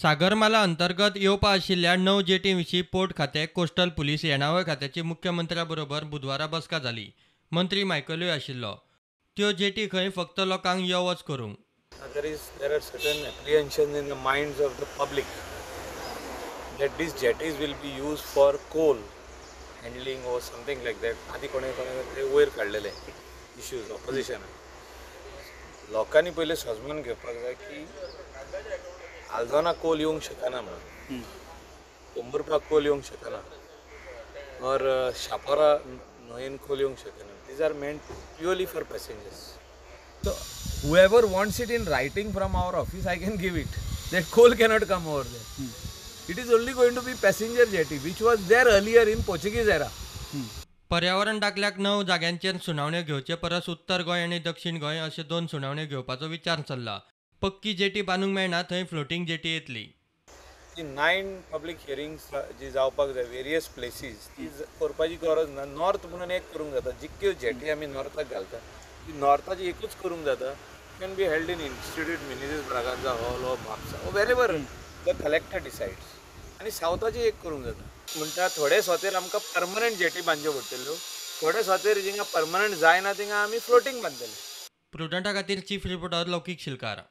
सागरमाला अंतर्गत येवपा आशिल्ल्या 9 जेटी विशीं पोर्ट खातें, कोस्टल पुलीस, येणावळ खात्याची मुख्यमंत्र्या बरोबर बुधवारा बसका जाली. मंत्री मायकलूय आशिल्लो. त्यो जेटी खंय फक्त लोकांक यो वच करूंक. There are certain apprehensions in the minds of the public that these jetties will be used for coal handling or something like that. आदी कोणे कोणे ते वयर काडलेले इश्यूज ऑपोजिशनान. लोकांनी पयलीं समजून घेवपाक जाय की आल्दोना कोल येवंक शकना म्हणून, पोंबुर्पा कोल येवंक शकना, ऑर शापोरा न्हंयेन कोल येवंक शकना. These are meant purely for passengers. So whoever wants it in writing from our office, I can give it. That coal cannot come over there. It is only going to be passenger jetty, which was there earlier in Portuguese era. पर्यावरण दाखल्याक 9 जाग्यांचेर सुनावण्यो घेवचे परस उत्तर गोंय आनी दक्षिण गोंय अशे 2 सुनावण्यो घेवपाचो विचार चल्ला. पक्की जेटी बांदूंक मेळना थंय फ्लोटींग जेटी येतली. ती 9 पब्लीक हियरिंग्स जी जावपाक जाय वेरियस प्लेसीस ती करपाची गरज ना. नॉर्थ म्हणून एक करूंक जाता. जितक्यो जेटी आमी नॉर्थाक घालता ती नॉर्थाची एकूच करूंक जाता. Can be held in Institute Menezes Braganza hall or Mapusa or wherever the collector decides. आनी सावथाची एक करूंक जाता. म्हणटा थोडे सुवातेर आमकां परमनंट जेटी बांदच्यो पडटल्यो, थोडे सुवातेर जिंगा परमनंट जायना थिंगा आमी फ्लोटींग बांदतले. प्रुडंटा खातीर चीफ रिपोर्टर लौकीक शिलकार.